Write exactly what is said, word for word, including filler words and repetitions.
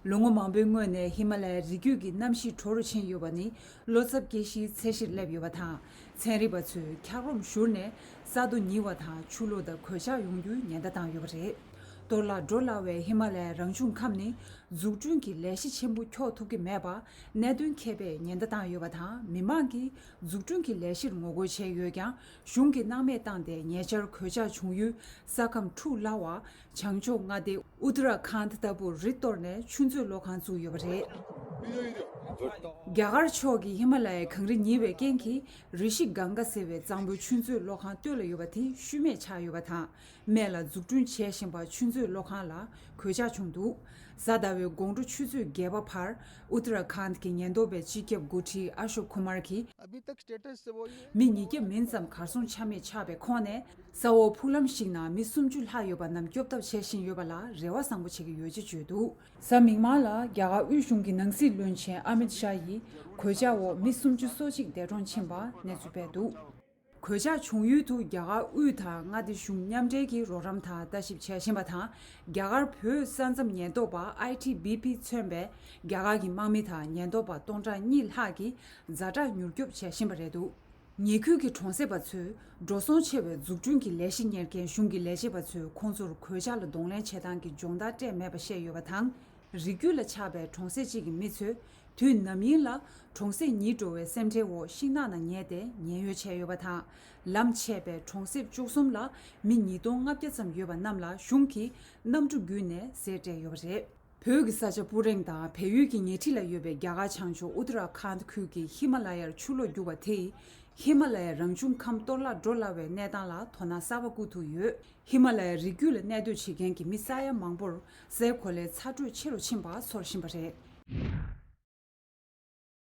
ལོ་ངོ་མང་པོའི་སྔོན་ནས་ཧི་མ་ལ་ཡའི་རི་རྒྱུད་ཀྱི་གནམ་གཤིས་དྲོ་རུ་ཕྱིན་ཡོད་པ་ནི་ལོ་ཙཱ་བརྒྱད་བཞིའི་ཚད་གཞིར་སླེབས་ཡོད་པ་དང་། ཚན་རིག་པ་ཚོས་འཁྱགས་རོམ་བཞུར་ནས་ས་རྡོ་ཉིལ་བ་དང་ཆུ་ལོག་དང་གོད་ཆག་ཡོང་རྒྱུའི་ཉེན་བརྡ་བཏང་ཡོད་པ་རེད། གཏོར་བརླག་འགྲོ་སླ་བའི་ཧི་མ་ལ་ཡའི་རང་བྱུང་ཁམས་ནི་འཛུགས་སྐྲུན་གྱི་ལས་གཞི་ཆེན་པོ་འཁྱོག་ཐུབ་ཀྱི་མེད་པ་གནད་དོན་མཁས་པས་ཉེན་བརྡ་བཏང་ཡོད་པ་དང་། མི་མང་གིས་འཛུགས་སྐྲུན་གྱི་ལས་གཞིར་ངོ་རྒོལ་བྱས་ཡོད་ཀྱང་། གཞུང་གིས་སྣང་མེད་བཏང་སྟེ་ཉེ་ཆར་གོད་ཆག་བྱུང་ཡུལ་ས་ཁམས་འཁྲུག་སླ་བ་བྱང་ཕྱོགས་མངའ་སྡེ་ཨུ་ཏི་ར་ཁཱན་ལྟ་བུར་རི་གཏོར་ནས་ཆུ་མཛོད་གློག་ཁང་བཙུགས་ཡོད་པ་རེད། རྒྱ་གར་ཕྱོགས་ཀྱིས་ཧི་མ་ལ་ཡའི་གངས་རི་ཉིལ་བའི་རྐྱེན་གྱིས་རི་ཤི་གངྒཱ་ཟེར་བའི་གཙང་པོའི་ཆུ་མཛོད་གློག་ཁང་བཏོད་ལ་ཡོད་པ་དེ་ཤུལ་མེད་ཆགས་ཡོད་པ་དང་། སྨད་ལ་འཛུགས་སྐྲུན་བྱེད་བཞིན་པ་ཆུ་མཛོད་གློག་ཁང་ལ་གོད་ཆག་བྱུང་འདུག། གཟའ་ཟླ་བའི་དགོང་དྲོ་ཆུ་ཚོད་བརྒྱད་པ་བར་ཨུ་ཏི་ར་ཁཱན་གྱི་ཉེན་རྟོག་པའི་སྤྱི་ཁྱབ་འགོ་ཁྲིད་ཨ་ཤོག་ཁུ་མར་གྱིས། अभी तक स्टेटस वो ही है। མི་ཉིས་བརྒྱ་མིན་ཙམ་གར་སོང་ཆ་མེད་ཆགས་པའི་ཁོངས་ནས། ས་འོག་ཕུག་ལམ་ཞིག་ནང་མི་སུམ་ཅུ་ལྷག་ཡོད་པ་རྣམས་སྐྱོབ་ཐབས་བྱེད་བཞིན་ཡོད་པ་ལ་རེ་བ་བཟང་པོ་བྱེད་ཀྱི་ཡོད་ཅེས་བརྗོད་འདུག། གཟའ་མིག་དམར་ལ་རྒྱ་གར་དབུས་གཞུང་གི་ནང་སྲིད་བློན་ཆེན་ཨ་མིད་ཤཱ་ཡིས་གོད་ཆག་འོག་མི་སུམ་ཅུ་སོ་གཅིག་འདས་གྲོངས་ཕྱིན་པ་གནས་ཚུལ་སྤེལ་འདུག། གོད་ཆག་བྱུང་ཡུལ་དུ་རྒྱ་གར་དབུས་དང་མངའ་སྡེ་གཞུང་མཉམ་འབྲེལ་གྱིས་རོགས་རམ་དང་ལྟ་ཞིབ་བྱེད་བཞིན་པ་དང་། རྒྱ་གར་བོད་ས་མཚམས་ཉེན་རྟོག་པ་ཨའི་ཊི་བི་པི་མཚོན་པས་རྒྱ་གར་གྱི་དམག་མི་དང་ཉེན་རྟོག་པ་སྟོང་ཕྲག་གཉིས་ལྷག་གིས་ཛ་དྲག་མྱུར་སྐྱོབ་བྱེད་བཞིན་པ་རེད་འདུག། ཉེ་ཁུལ་གྱི་གྲོང་གསེབ་པ་ཚོས་འགྲོ་སོང་ཆེ་བའི་འཛུགས་སྐྲུན་གྱི་ལས་གཞི་གཉེར་མཁན་གཞུང་གི་ལས་བྱེད་པ་ཚོས་ཁོང་ཚོར་གོད་ཆག་ལ་གདོང་ལེན་བྱེད་སྟངས་ཀྱི་སྦྱོང་བརྡར་སྤྲད་མེད་པ་བཤད་ཡོད་པ་དང་། རི་རྒྱུད་ལ་ཆགས་པའི་གྲོང་གསེབ་ཅིག་གི་མི་ཚོས་དུས་ནམ་ཡིན་ལ་གྲོང་གསེབ་ཉིད་འགྲོ་བའི་སེམས་ཁྲལ་འོག་ཤིང་ནགས་ནང་ཉལ་ཏེ་ཉེན་གཡོལ་བྱས་ཡོད་པ་དང་། ལམ་ཆད་པའི་གྲོང་གསེབ་བཅུ་གསུམ་ལ་མི་ཉིས་སྟོང་ལྔ་བརྒྱ་ཙམ་ཡོད་པ་རྣམས་ལ་གཞུང་གིས་གནམ་གྲུ་བརྒྱུད་ནས་ཟས་སྤྲད་ཡོད་པ་རེད། བོད་ཀྱི་ས་ཆ་སྤུ་རེང་དང་བལ་ཡུལ་གྱི་ཉེ་འཁྲིས་ལ་ཡོད་པའི་རྒྱ་གར་བྱང་ཕྱོགས་ཨུ་ཏི་ར་ཁཱན་ཁུལ་གྱི་ཧི་མ་ལ་ཡར་ཆུ་ལོག་རྒྱུག་པ་དེས་ཧི་མ་ལ་ཡའི་རང་བྱུང་ཁམས་གཏོར་བརླག་འགྲོ་སླ་བའི་གནས་སྟངས་ལ་དོ་སྣང་གསར་པ་བསྐུར་ཐུབ་ཡོད། ཧི་མ་ལ་ཡའི་རི་རྒྱུད་ལ་གནས་སྡོད་བྱེད་མཁན་གྱི་མི་ས་ཡ་མང་པོར་སའི་གོ་ལའི་ཚ་དྲོད་ཆེ་རུ་ཕྱིན་པ་ཚོར་བཞིན་པ་རེད།